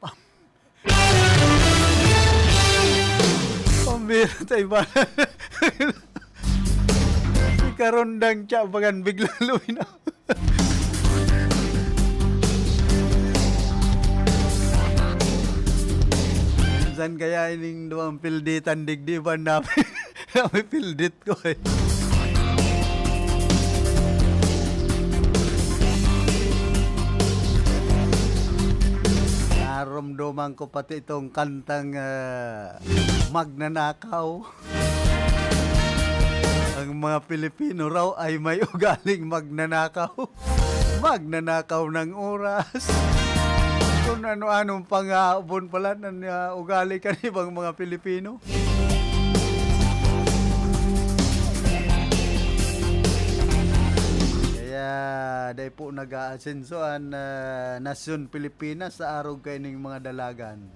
Pambira tayo ba? Ikarondang siya, bagan bigla luminaw. San kaya ining duwang pilditan digdi ba na, na may pildit ko eh. Naromdoman ko pati itong kantang, ah, Magnanakaw. Ang mga Pilipino raw ay may ugaling magnanakaw. Magnanakaw ng oras. Kung ano-anong pangaabon pala na, na ugali kan ibang mga Pilipino. Kaya, dai po nag-aasenso an, ah, nasyon Pilipinas sa arog kaining mga dalagan.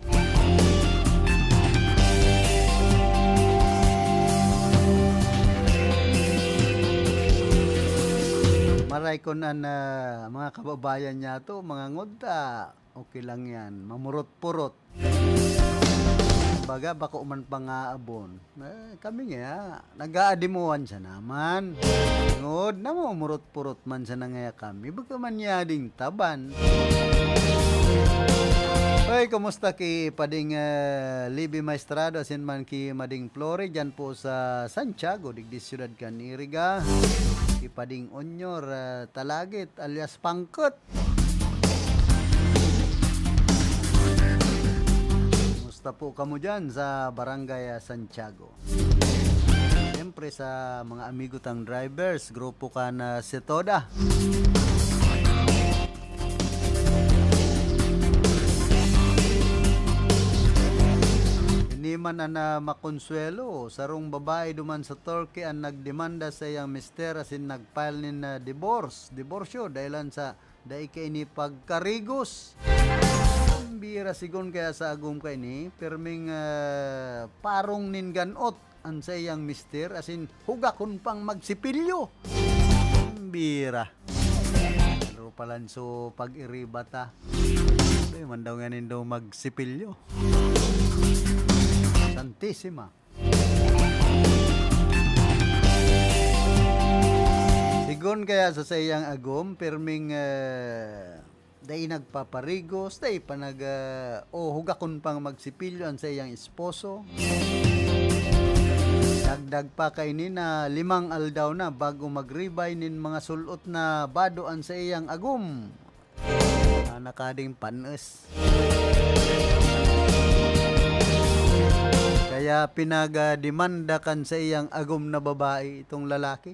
Maray kun an, ah, mga kababayan niyato, mga ngunta, okay lang yan. Mamurot-purot. Baga, bako man pangaabon. Eh, kami nga, nag-aadimuhan siya naman. Ngod, namumurot-purot man siya na nga kami. Baga man niya ding taban. Hoy, kumusta ki Pading, eh, Libby Maestrado, asin man ki Mading Flore, dyan po sa Santiago, digdi siyudad kan Iriga? Ki Pading Onyor, eh, Talagit, alias Pangkot. Kumusta po kamo dyan sa Barangay, ah, Santiago? Siyempre sa mga amigo tang drivers, grupo kan Setoda. Ini man an, ah, makonsuwelo, sarong babae duman sa Turkey an nagdemanda sa iyang mister asin nag-file nin, ah, divorce, diborsyo, dahilan sa dai kaini pagkarigos. Ang bira, sigon kaya sa agom kaini, pirming, ah, parong nin ganot an saiyang mister, asin hugakon pang magsipilyo. Ang bira. Pero palanso pag-iriba ta. Sabi man daw nga nindo magsipilyo. Santisima. Sigon kaya sa saiyang agom, pirming, eh, dai nagpaparigos, dai pa nag, ah, o hugakon pang magsipilyo an saiyang esposo. Dagdag pa kaini na limang aldaw na bago magribay nin mga sul-ot na bado an saiyang agom. Ah, nakading panes. Kaya pinagdemanda kan saiyang agom na babae itong lalaki.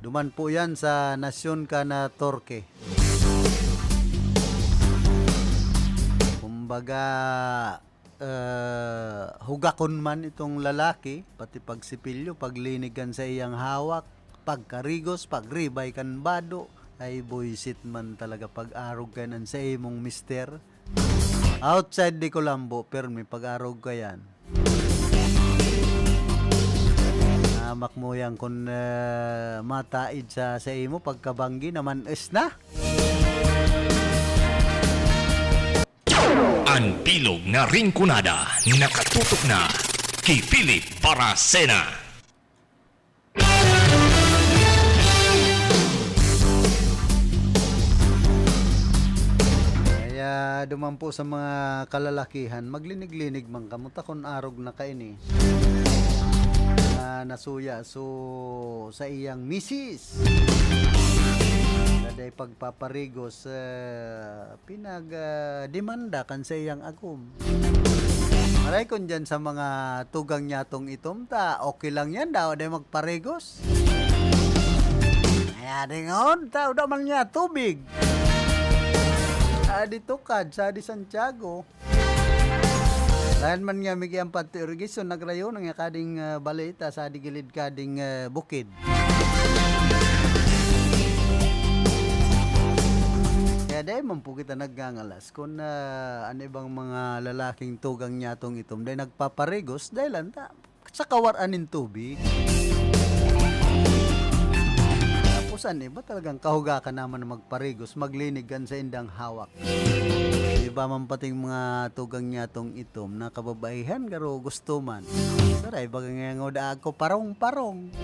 Duman po yan sa nasyon kan Turkey. Kumbaga, eh, hugakon man itong lalaki, pati pagsipilyo, paglinig kan saiyang hawak, pagkarigos, pagribay kan bado, ay buisit man talaga pag-arog kan an sa imong mister. Outside di ko lambo, pirmi pag-arog ka yan. Namak mo yan kun, eh, mataid sa, sa imo, pagkabanggi naman is na. An bilog na Rinconada, nakatutok na ki Philip Baracena. Kaya duman po sa mga kalalakihan, maglinig-linig man kamo, ta kun arog na kaini na nasuya so sa iyang misis. Daday pagpaparigos, eh, pinag, ah, demanda kan saiyang agom. Aray, kun dyan sa mga tugang niya tong itom, ta okay lang yan, daw di magparigos. Kaya dingon, ta, da man niya tubig. Sa di Tukad, sa di Santiago. Lahan man nga, migyan pa ti irrigation, nagrayo na nga kading, ah, balita sa di gilid kading, ah, bukid. Kaya dai man po kita nagngangalas kun, ah, an ibang mga lalaking tugang niya tong itom, dai nagpaparigos, dai lang ta, sa kawaran nin tubig. Usan iba talagang kahugakan naman na magparigos, maglinig kan saindang hawak. Iba man pating mga tugang niya tong itom na kababaihan, garo gusto man. Saray, baga nga ngod ako parong-parong.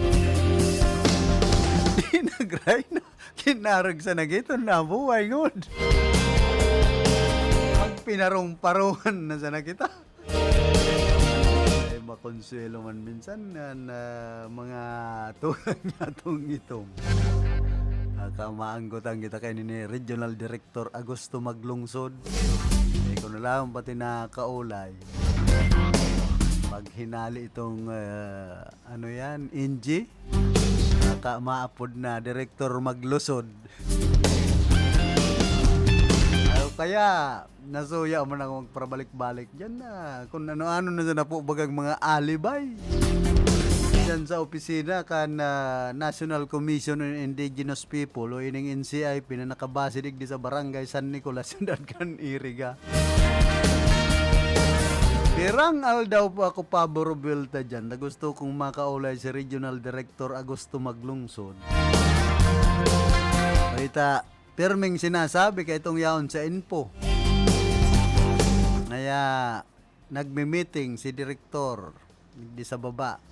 Di nagray na. Kinarag sa nagiton na buhay, ngod. Magpinarong-parongan na sana kita. Ay, makonsuelo man minsan na, na mga tugang niya tong itom. Aka maanggotan kita kay ni Regional Director Augusto Maglungsod. Eh, kung alam, pati na kaulay. Pag hinali itong, ah, ano yan, N G? Aka maapod na, Director Maglusod. O kaya, nasuya man ako magparabalik-balik dyan na kung ano-ano na sa napo bagang mga alibay. Dyan sa opisina kan, ah, National Commission on Indigenous People o ining N C I P na nakabase digdi sa Barangay San Nicolas, Siyudad kan Iriga. Pirang aldaw po ako pabor-buwelta dyan na gusto kong makaulay si Regional Director Augusto Maglungsod. Balita, pirming sinasabi kay itong yaon sa info. Kaya, nagmi-meeting si direktor di sa baba.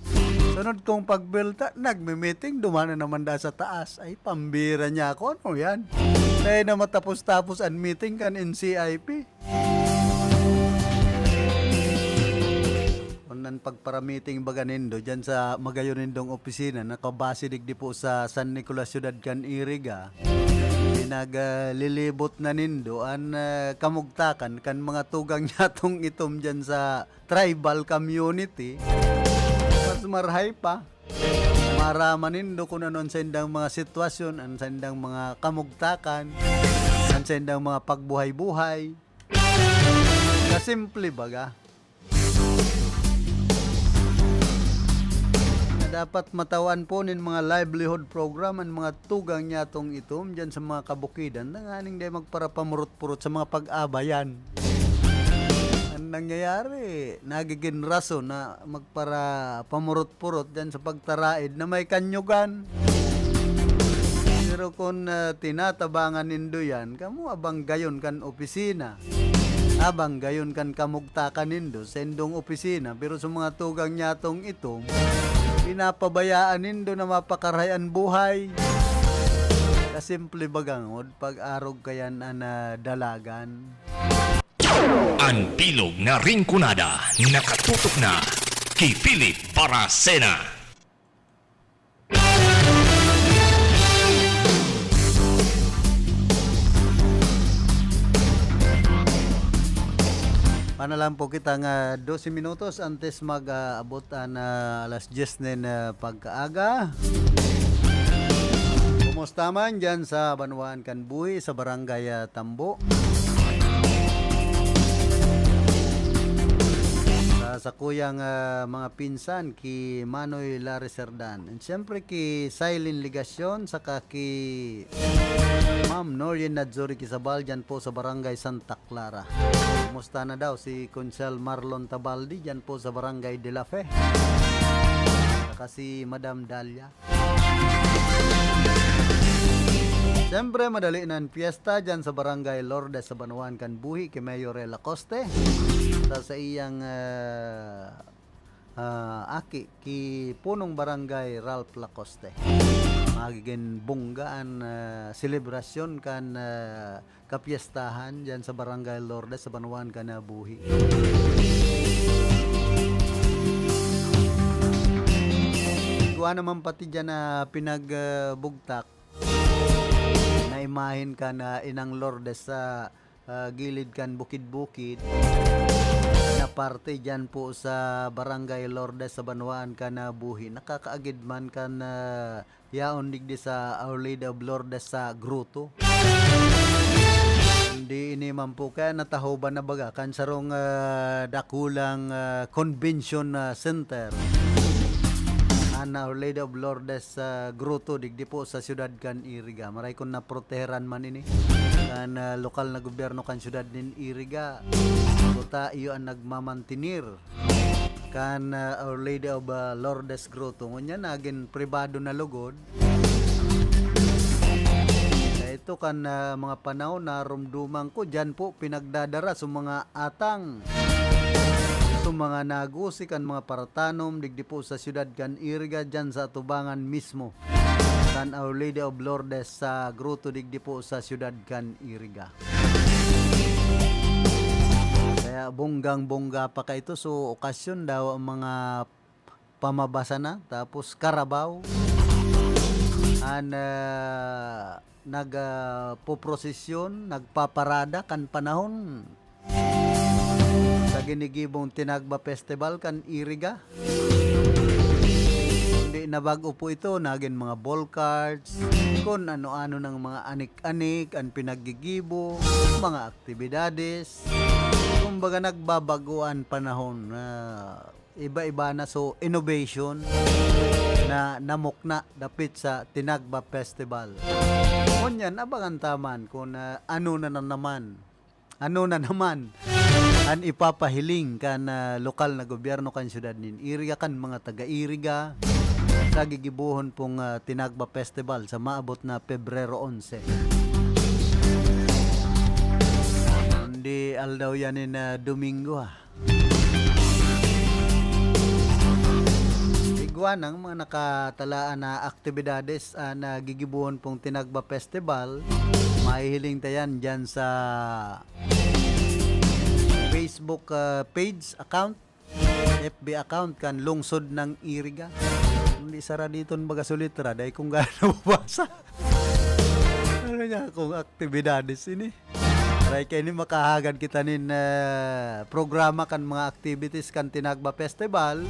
Sunod kong pagbelta, nagmi-meeting, duman na naman da sa taas. Ay, pambira niya ako. Ano yan? Tayo na matapos-tapos ang meeting kan N C I P. Kung nan pagpara-meeting baga nindo dyan sa magayon nindong opisina, nakabase digdi po sa San Nicolas, Siyudad kan Iriga, pinaglilibot na nindo an, ah, kamugtakan kan mga tugang nyatong itom dyan sa tribal community. Mas marhay pa. Maraman nindo kung ano ang saindang mga sitwasyon, ang saindang mga kamugtakan, ang saindang mga pagbuhay-buhay. Kasimple baga. Na dapat matawan po nin mga livelihood program ang mga tugang nyatong itom dyan sa mga kabukidan, tanganing dai magparapamurot-purot sa mga pag-abayan. Ang nangyayari, nagiging rason na magparapamurot-purot dyan sa pagtaraid na may kanyugan. Pero kung, ah, tinatabangan nindo yan, kamo abang gayon kan opisina. Abang gayon kan kamugtakan nindo sa indong opisina, pero sa mga tugang nyatong itom, pinapabayaan nindo na mapakarahay an buhay. Kasimple baga ngod, pag-arog kayan an, ah, dalagan. An bilog na Rinconada nakatutok na ki Philip Baracena. Panalan po kita nga dose minutos antes mag, ah, abot an, ah, alas dyes nin, ah, pagkaaga. Kumusta man dyan sa banwaan kan Buhi, sa barangay, ah, Tambo? Sa sakuyang, ah, mga pinsan, ki Manoy Larry Serdan. And siyempre, ki Silene Legacion, saka ki Ma'am Noreen Nadzuri Quizabal, dyan po sa Barangay Santa Clara. Kumusta na daw si Konsehal Marlon Tabaldi, dyan po sa Barangay De La Fe? Saka si Madam Dalia. Siyempre, madali na an piyesta dyan sa Barangay Lourdes sa banwaan kan Buhi, ki Mayor Lacoste. Sa, sa iyang, ah, ah, aki, ki Punong Barangay Ralph Lacoste. Magiging bongga an, ah, selebrasyon kan, ah, kapyestahan dyan sa Barangay Lourdes sa banwaan kan Buhi. Igwa naman pati dyan na pinagbugtak na imahen kan Inang Lourdes sa, ah, gilid kan bukid-bukid na parte dyan po sa Barangay Lourdes sa banwaan kan Buhi. Nakakaagid man kan, ah, yaon digdi sa Our Lady of Lourdes sa Grotto. Hindi ini man po kaya natahoban na baga kan sarong, ah, dakulang, ah, convention, ah, center. An Our Lady of Lourdes sa Grotto, digdi po sa siyudad kan Iriga. Maray kun naproteheran man ini kan, ah, lokal na gobyerno kan siyudad nin Iriga. Kuta iyo an nagmamantinir kan, ah, Our Lady of, ah, Lourdes Grotto. Ngunyan, nagin pribado na lugod. Ito kan, ah, mga panahon na rumduman ko, diyan po pinagdadara sa mga atang, sa mga nagusi kan mga paratanom, digdi po sa siyudad kan Iriga, diyan sa atubangan mismo kan Our Lady of Lourdes sa Grotto, digdi po sa siyudad kan Iriga. Kaya bonggang-bongga pa kaito. So, okasyon daw ang mga pamabasa na, tapos karabaw. An, ah, nag, ah, poprosesyon, nagpaparada kan panahon sa ginigibong Tinagba Festival kan Iriga. Hindi na bago po ito, nagin mga ball cards, kung ano-ano ng mga anik-anik, ang pinaggigibo, mga aktibidades. Kumbaga, nagbabago an panahon na iba-iba na, so, innovation na namukna dapit sa Tinagba Festival. Ngunyan, abangan ta man kung, ah, ano na, na naman, ano na naman an ipapahiling kan, ah, lokal na gobyerno kan siyudad nin Iriga, kan mga taga-Iriga, sa gigibohon pong, ah, Tinagba Festival sa maabot na Pebrero onse. Kundi aldaw yan nin, ah, Domingo, ah. Igwa nang mga nakatalaan na aktibidades, ah, na gigibohon pong Tinagba Festival. Mahihiling ta yan dyan sa Facebook, ah, page account, F B account kan Lungsod ng Iriga. Hindi sara dito baga sulitra, dahil kung gaano mabasa. Ano niya, kung aktibidades ini. Aray, kaini makahagad kita nin, ah, programa kan mga activities kan Tinagba Festival.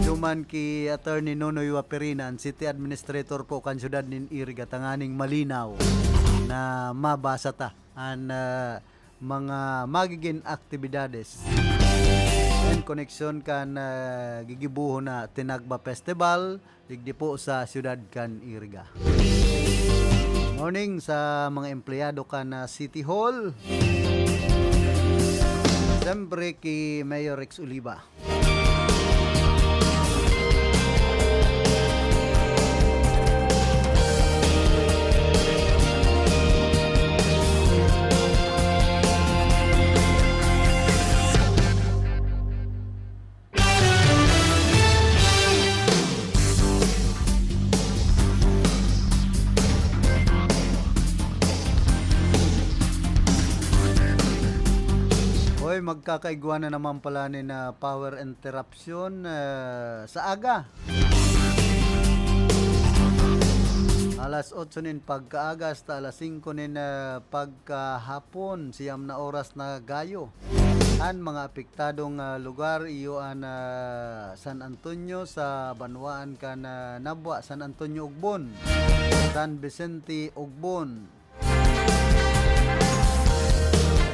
Duman ki Attorney Nonoy Waperina, an City Administrator po kan siyudad nin Iriga, tanganing malinaw na mabasa ta an, ah, mga magiging aktibidades in koneksyon kan, ah, gigibohon na Tinagba Festival, digdi po sa siyudad kan Iriga. Morning sa mga empleyado kan, ah, City Hall. Siyempre, ki Mayor Rex Oliva. Hoy, magkakaigwa na naman pala ni na power interruption, eh, sa aga. Alas otso nin pagkaaga hasta alas singko nin, eh, pagkahapon, siyam na oras na gayo. An mga apektadong, ah, lugar, iyo an, ah, San Antonio sa banwaan kan, ah, Nabua, San Antonio Ugbon, San Vicente Ugbon.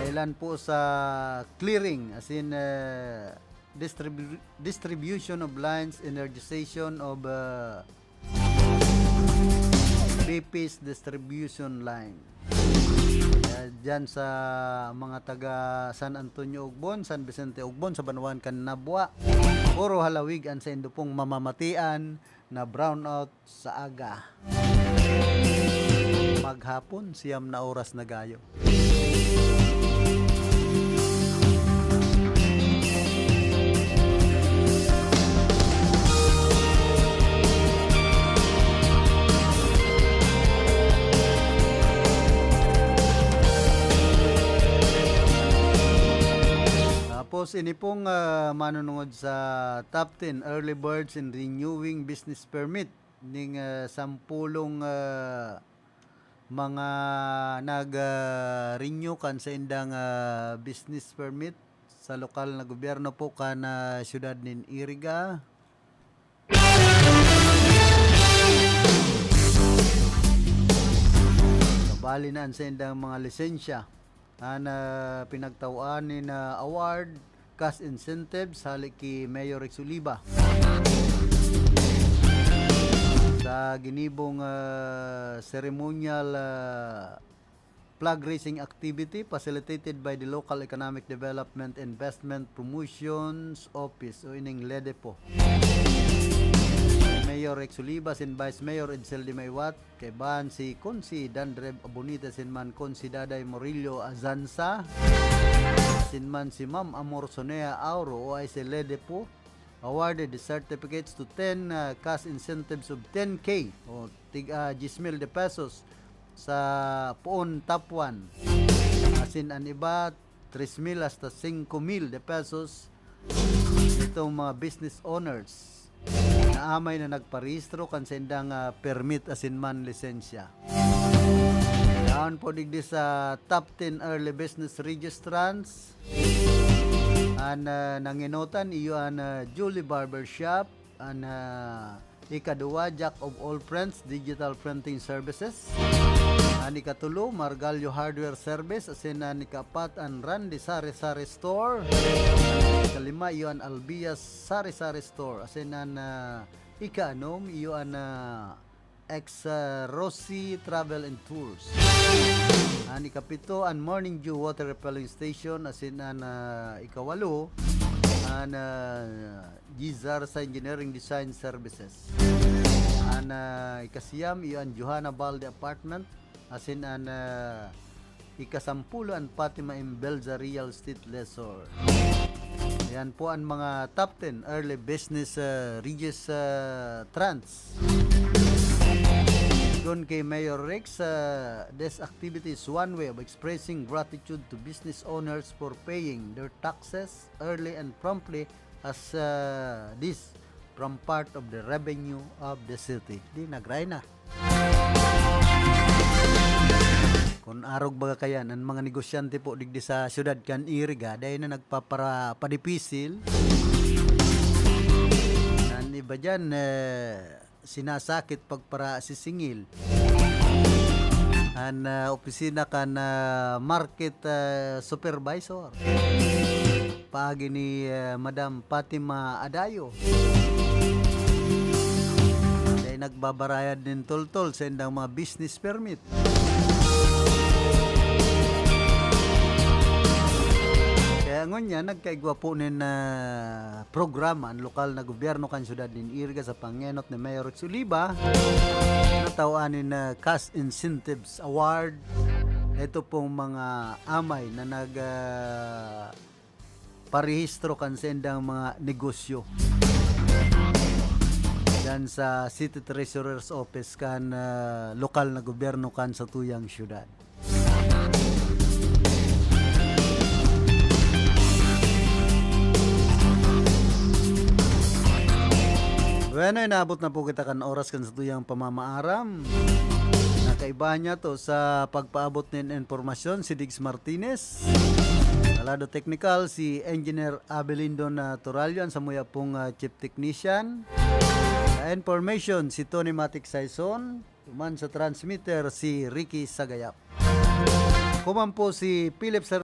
Dahilan po sa clearing, as in, eh, distribu-, distribution of lines, energization of, uh, B P's distribution line. Kaya dyan sa mga taga San Antonio Ugbon, San Vicente Ugbon, sa banwaan kan Nabua, puro halawig an saindo pong mamamatian na brownout sa aga. Maghapon, siyam na oras na gayo. Tapos, ini pong, ah, manunungod sa top ten, early birds in renewing business permit. Ning, ah, sampulong, ah, mga nag, ah, renew kan saindang, ah, business permit sa lokal na gobyerno po kan, ah, siyudad nin Iriga. Nabali na an saindang mga lisensya. An, ah, pinagtawaan nin, ah, award, cash incentives, hali ki Mayor Rex Oliva. Sa ginibong, ah, ceremonial, ah, flag raising activity facilitated by the Local Economic Development Investment Promotions Office o ining LEDEPO. Mayor Rex Oliva, asin Vice Mayor Edsel Dimaiwat, kaibahan si Consi Dandreb Abunita, asin man Consi Daday Murillo Azanza, asin man si Ma'am Amor Sonea Auro, o ay si Ledepo, awarded the certificates to ten, ah, cash incentives of ten K o tig, ah, diyes mil de pesos sa poon top one. Asin an iba, tres mil hasta singko mil de pesos. Itong mga business owners na amay na nagparehistro kan saindang, ah, permit asin man lisensya. Yaon po digdi sa top ten early business registrants. An, ah, nangenotan iyo an, ah, Julie Barbershop, an, ah, ikaduwa, Jack of All Prints Digital Printing Services. An ikatulo, Margallo Hardware Service, asin an ikaapat, an Randy Sari Sari Store. Ikalima, iyo an Albias Sari Sari Store, asin an, ah, ikaanom, iyo an, ah, ex, ah, Rossi Travel and Tours. An ikapito, an Morning Dew Water Refilling Station, asin an, ah, ikawalo, an, ah, Gizar sa Engineering Design Services. An, ah, ikasiyam, iyo an Johanna Balde Apartment, asin an, ah, ikasampulo an Fatima Embelza Real Estate Lessor. Yan po an mga top ten early business, ah, regis, ah, trends. Kun ki Mayor Rex, ah, this activity is one way of expressing gratitude to business owners for paying their taxes early and promptly as, ah, this from part of the revenue of the city. Di, nagray na. Kun arog baga kayan, an mga negosyante po digdi sa siyudad kan Iriga, dai na nagpapara-, padipisil. An iba diyan, eh, sinasakit pagparasisingil. An, ah, opisina kan, ah, market, ah, supervisor. Paagi ni, ah, Madam Fatima Adayo. Dai nagbabarayad nin toltol sa indang mga business permit. Kaya ngunyan, nagkaigwa po nin, ah, programa an lokal na gobyerno kan siyudad nin Iriga sa pangenot ni Mayor Rex Oliva, na tawaan nin, ah, Cash Incentives Award. Ito pong mga amay na nag, ah, parehistro kan saindang mga negosyo diyan sa City Treasurer's Office kan, ah, lokal na gobyerno kan satuyang siyudad. Bueno, inaabot na po kita kan oras kan satuyang pamamaaram. Nakaiba niya to sa pagpaabot nin impormasyon si Diggs Martinez. Sa lado teknikal, si Engineer Abelindo na Torallo, an samuya pong, ah, Chief Technician. Sa information, si Tony Matic Saison. Duman sa transmitter, si Ricky Sagayap. Ako man po si Philip Sar-